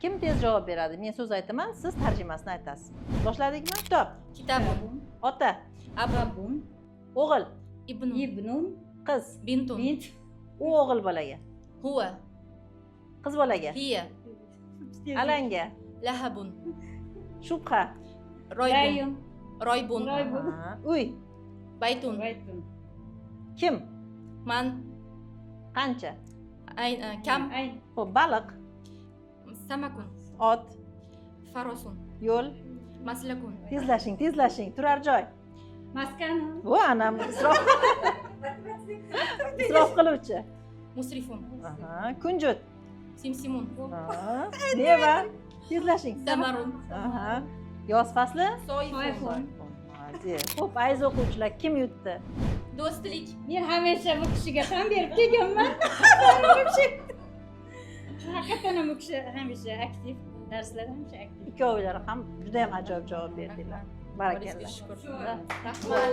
Kim tez javob beradi? Men so'z aytaman, siz tarjimasini aytasiz. Boshladikmi? Kitob. Kitabun. Ota. Abun. O'g'il. Ibnun. Ibnun. Qiz. Bintun. Bint. U o'g'il bolaga. Huwa. Qiz bolaga. Hiya. Alanga. Lahabun. Shubha. Roybun. Rayun. Roybun. Roybun. Aha. Uy. Baytun. Baytun. Kim? Man. Qancha? Kam. Ayn. Xo'p, baliq. Samakun. Ot. Farosun. Yo'l. Maslakun. Tezlashing, tezlashing. Turar joy. Maskan. Bu anam isrof qiluvchi. Musrifun. Aha. Kunjut. Simsimun. Aha. Meva. Tezlashing. Samarun. Aha. Yoz fasli. Soifun. Молодец. Xo'p, aziz o'quvchilar, kim yutdi? Do'stlik. Men hamisha bu kishiga tan berib kelganman. Haqiqatan ham bu kishi hamisha aktiv. Darslarda hamisha aktiv. Ikkovlari ham juda ham ajoyib javob berdinglar. Barakalla. Shukur. Rahmat.